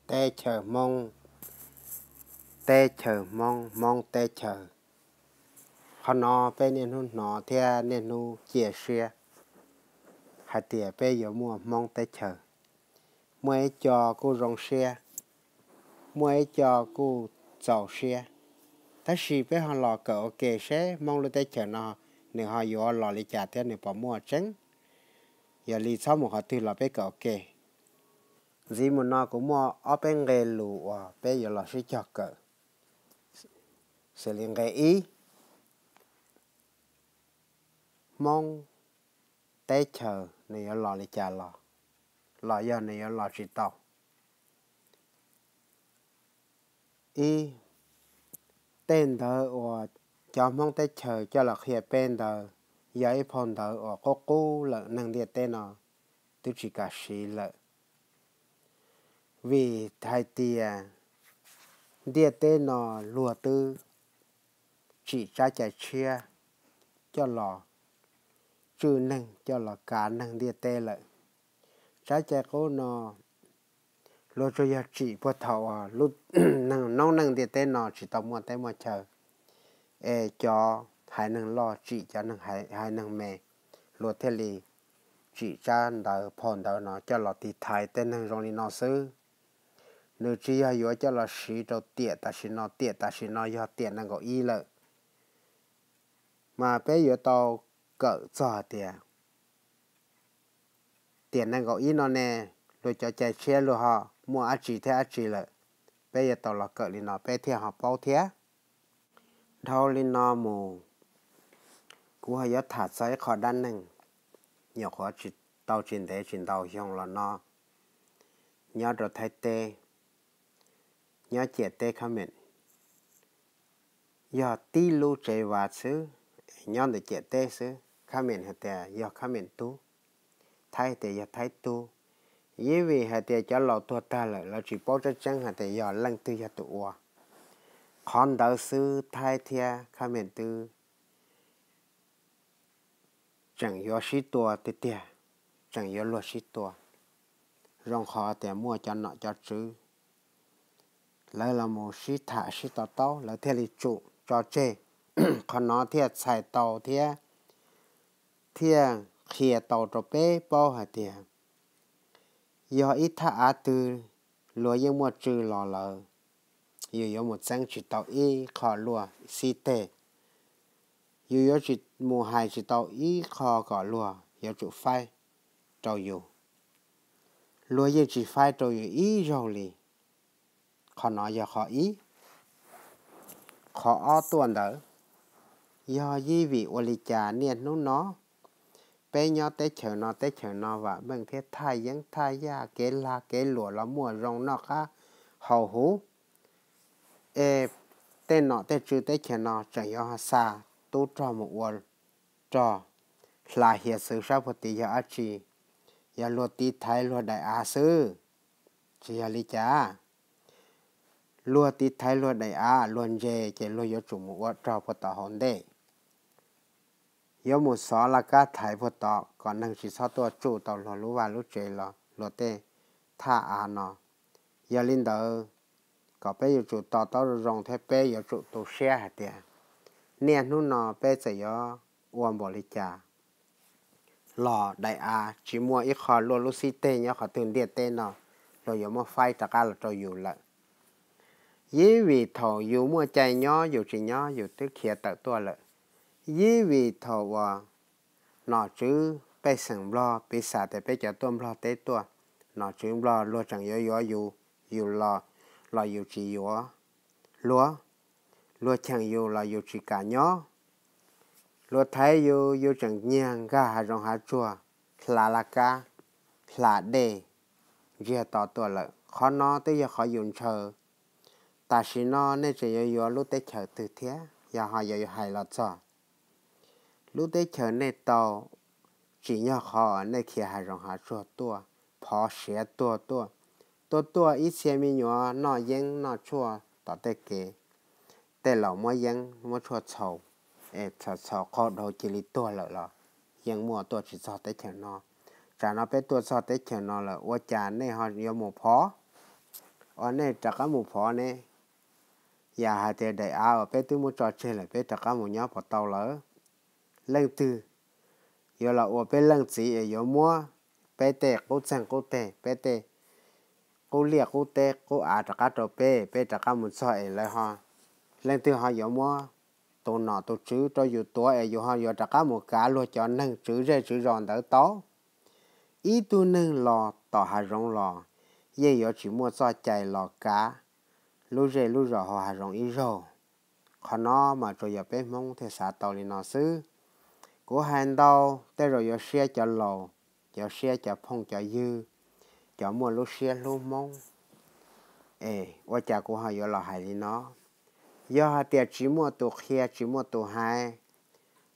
Teb chaws Hmoob, teb chaws Hmoob, Hmoob teb chaws. Qhov no peb niaj hnub hnov thiab niaj hnub cia siab hais tias peb yuav muaj Hmoob teb chaws. Muaj ib co kuj zoo siab, muaj ib co kuj txaus siab. Tab sis peb ho los kawm ua ke seb Hmoob lub teb chaws no nws ho yuav los li cas thiab nws puas muaj tseeb. Yog li txhob mus qhov twg los peb kawm ua ke. Ntxiv mus no kuv muaj ob peb nqe lus uas peb yuav los sib cog kawm. Xws li nqe ib, Hmoob teb chaws nws yuav los li cas los, los yog nws yuav los tsis tau. Ib, tej ntawv uas cov Hmoob teb chaws coj los qhia peb ntawd yog ib phau ntawv uas qub qub lawm, neeg ntiaj teb no twb tsis kam siv lawm. Vim hais tias ntiaj teb no luag twb tsim tsab cai tshiab coj los tswj neeg, coj los kav neeg ntiaj teb lawm. Tsab cai qub no luag tsuas yog tsim puag thaum uas lub neej, noob neej ntiaj teb no tsis tau muaj teb muaj chaw, es cov haiv neeg loj tsim cov neeg, haiv neeg me, luag thiaj li tsim tsab ntawv phau ntawv no coj los tiv thaiv tej neeg zoo li no xwb. Nws tsis yog yuav coj los siv rau tiam tam sim no, tiam tam sim no yog tiam nees nkaum ib lawm. Mas peb yuav tau kawm txog tias tiam nees nkaum ib no ne, luag cov cai tshiab luag ho muaj dab tsi thiab dab tsi lawm. Peb yuav tau los kawm li no peb thiaj ho paub thiab. Dhau li no mus, kuv ho yuav tham txog ib qho dab neeg nyuam qhuav tsis tau tsis ntev tsis ntau xyoo los no, nyob rau Thaib teb, nyob ciam teb Khab Mem, yog tib lub tsev vas xwb, nyob ntawm ciam teb xwb. Khab Mem hais tias yog Khab Mem tub, Thaib tias yog Thaib tub. Yeej vim hais tias cov laus tuag tag lawm, lawv tsis paub tseeb tseeb hais tias yog leej twg yog tus ua. Qhov ntawd xwb Thaib thiab Khab Mem twb tseem yuav sib tua tiag tiag, tseem yuav luag sib tua. Zoo qhov tias muaj cov nom cov tswv, lawv los mus sib tham sib to taub, lawv thiaj li tsum tso tseg. Qhov no thiaj txhais tau thiab thiaj qhia tau rau peb paub hais tias yog ib thaj av twg luag yeej muaj tswv los lawm, yus yuav mus txeeb tsis tau ib qho luag xib teg. Yus yuav tsis mus hais tsis tau ib qho kom luag yuav tsum faib rau yus. Luag yeej tsis faib rau yus ib zaug li. Qhov no yog qhov ib. Qhov ob tuaj ntawd, yog yeej vim ua li cas niaj hnub no peb nyob teb chaws no teb chaws no vam meej thiab thaj yeeb thaj yaj kev lag kev luam los muaj zoo noj qab haus huv, es tej nom tej tswv teb chaws no tseem yuav xa tub rog mus ua rog hla hiav txwv sab puag tid yog dab tsi? Yog luag tiv thaiv luag daim av xwb. Tsis yog li cas. Luag tiv thaiv luag daim av, luag ntse ces luag yuav tsum mus ua rog puag tom hauv ntej, yuav mus xov laj kab thaiv puag tom kom neeg tsis txhob tuaj tsuj tau luag lub vaj lub tsev los luag tej thaj av no. Yog li ntawd, kom peb yuav tsum to taub zoo zoo thiab peb yuav tsum tu siab hais tias niaj hnub no peb txawm yuav ua npaum li cas los daim av tsis muaj ib qho luaj lub xib teg nyob qhov twg ntiaj teb no luag yuav muab faib rov qab los rau yus lawm. Yeej vim thaum yus muaj cai nyob yus tsis nyob yus twb khiav tawm tuaj lawm. Yeej vim thaum uas nom tswv pej xeem Nplog, piv xam tias peb cov tuaj Nplog teb tuaj, nom tswv Nplog luag tseem yuav yuav yus, yus los, los yus tsis yuav. Luag, luag cheem yus los yus tsis kam nyob. Luag thaiv yus, yus tseem nyiag nkag hav zoov hav tsuag, hla laj kab, hla dej, ntsiag to tuaj lawm. Qhov no twb yog qhov yus ntshaw. Tam sim no nej tseem yuav yuav lub teb chaws twg thiab? Yog ho yuav hais los txog lub teb chaws nej tau, tsim nyog qhov nej khiav hav zoov hav tsuag tuaj, phov siav tuag tuaj, tuaj tuaj ib txhia me nyuam noj yeeb noj tshuaj tom tej kev, tej laus muab yeeb muab tshuaj txhaus, es txhaus txhaus qaug dhau cia li tuag lawm los yeej muaj, tuaj tsis txog teb chaws no. Tsam no peb tuaj txog teb chaws no lawm ua cas nej ho yuav mus phov? os nej rov qab mus phov ne, yam hais tias daim av uas peb twb muab tso tseg lawm peb rov qab mus nyob puas tau lawm? Leej twg yuav los ua peb leej txiv es yuav muab peb tej qub txeeg qub teg, peb tej qub liaj qub teb qub av rov qab rau peb, peb rov qab mus txog es lawv ho, leej twg ho yuav muab tus nom tus tswv rau yus tuav es yus ho yuav rov qab mus kav luag cov neeg tswv zej tswv zos ntawd tau? Ib tug neeg los tom hav zoov los yeej yuav tsis muaj txoj cai los kav lub zej lub zos hauv hav zoov ib zaug. Qhov no mas tsuas yog peb Hmoob thiaj xav tau li no xwb. Kuv hais ntau, tej zaum yuav siab cov laus, yuav siab cov phooj cov ywg, cov muaj lub siab hlub Hmoob. Es ua cas kuv ho yuav los hais li no? Yog hais tias tsis muaj tus qhia tsis muaj tus hais,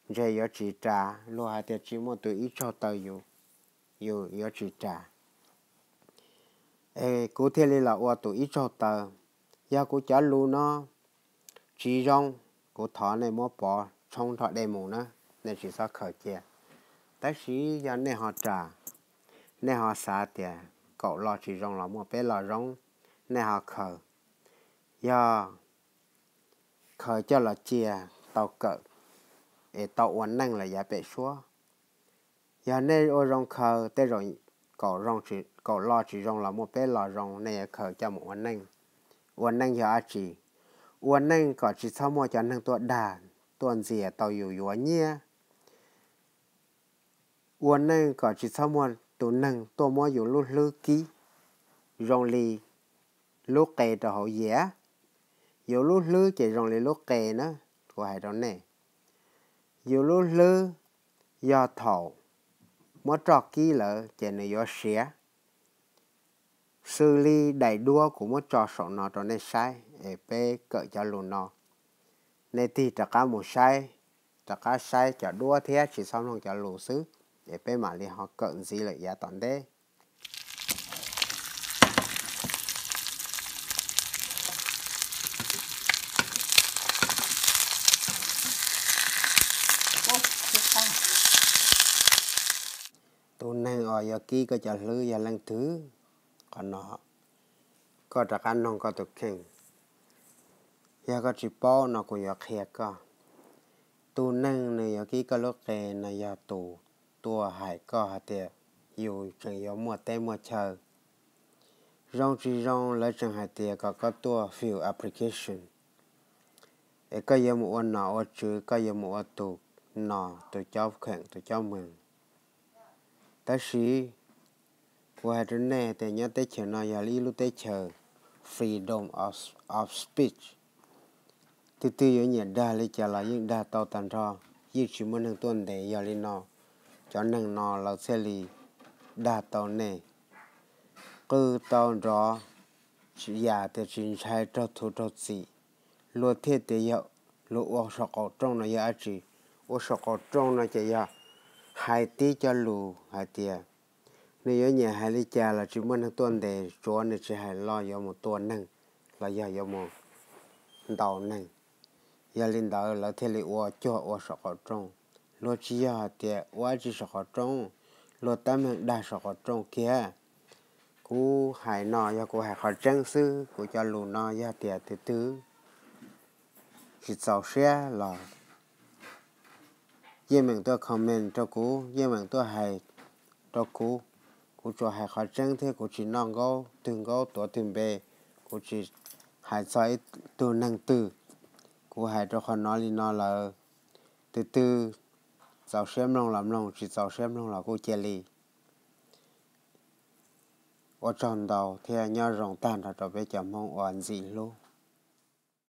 ntshe yuav tsis ras, luag hais tias tsis muaj tus ib tsaug taw yus, yus yuav tsis ras. Es kuv thiaj li los ua tus ib tsaug taw. Yog kuv cov lus no tsis zoo, kuv thov nej muab pov tshoob nrog dej mus na, nej tsis txhob khaws cia. Tab sis yog nej ho ras, nej ho xav tias kaum lo tsis zoo los muaj peb lo zoo, nej ho khaws. Yog khaws coj los cia tau kawm es tau ua neej lawm yav pem suab. Yog nej ua zoo khaws, tej zaum kaum lo tsis zoo los muaj peb lo zoo, nej yuav khaws coj mus ua neej. Ua neej yog dab tsi? Ua neej kom tsis txhob muaj cov neeg tuaj dag tuaj ntxias tau yus yuav nyiaj. Ua neej kom tsis txhob muaj tus neeg tuaj muab yus lub hlwb kib zoo li lub qe rau hauv yias. Yus lub hlwb ces zoo li lub qe na, kuv hais rau nej. Yus lub hlwb yog thaum muab roj kib lawm ces nws yuav siav. Xws li daim duab kuv muab tso saum no rau nej saib es peb kawm cov lus no. Nej tig rov qab mus saib, rov qab saib cov duab thiab tsis txhob mloog cov lus xwb, es peb mam li ho kawm ntxiv lawm yav tom ntej. Tus neeg uas yuav kib koj cov hlwb yog leej twg? Qhov no koj rov qab noog koj tus kheej. Yog koj tsis paub no kuv yuav qhia koj. Tus neeg nws yuav kib koj lub qe no yog tus tuaj hais koj hais tias yus tseem yuav muaj teb muaj chaw. Zoo tsis zoo lawv tseem hais tias kom koj tuaj fill application es koj yuav mus ua nom ua tswv, koj yuav mus ua tus nom tus cob kheem tus cob mees. Tab sis kuv hais rau nej tias nyob teb chaws no yog ib lub teb chaws freedom of, of speech. Twg twg yuav nyiam dag li cas los yeej dag tau tag nrho, yeej tsis muaj neeg tuaj ntes. Yog li no cov neeg no lawv thiaj li dag tau nej. Qw tau nrov, yam tias tsis ntshai raug thuv raug txim, luag thiaj tias yog luag ua saum qaum rooj no yog dab tsi. Ua saum qaum rooj no ces yog hais tib cov lus hais tias nws yuav nyiam hais li cas los tsis muaj neeg tuaj ntes, tsuav nws tsis hais los yuav mus tua neeg los yog yuav mus ntaus neeg. Yog li ntawd lawv thiaj li ua cuag ua saum qaum rooj. Luag tsis yog hais tias ua dab tsi saum qaum rooj, luag tab meeg dag saum qaum rooj kiag. Kuv hais no yog kuv hais qhov tseeb xwb, kuv cov lus no yog tias tus twg tsis txaus siab los yeej meem tuaj comment rau kuv, yeej meem tuaj hais rau kuv. Kuv tsuas hais qhov tseeb thiab kuv tsis noj nkaub twg nkaub tuav twg npe, kuv tsis hais txog ib tug neeg twg. Kuv hais rau qhov no li no lawm, tus twg txaus siab mloog los mloog, tsis txaus siab mloog los kuj cia li. Ua tsaug ntau thiab nyob zoo tag nrho rau peb cov Hmoob uas ntxim hlub.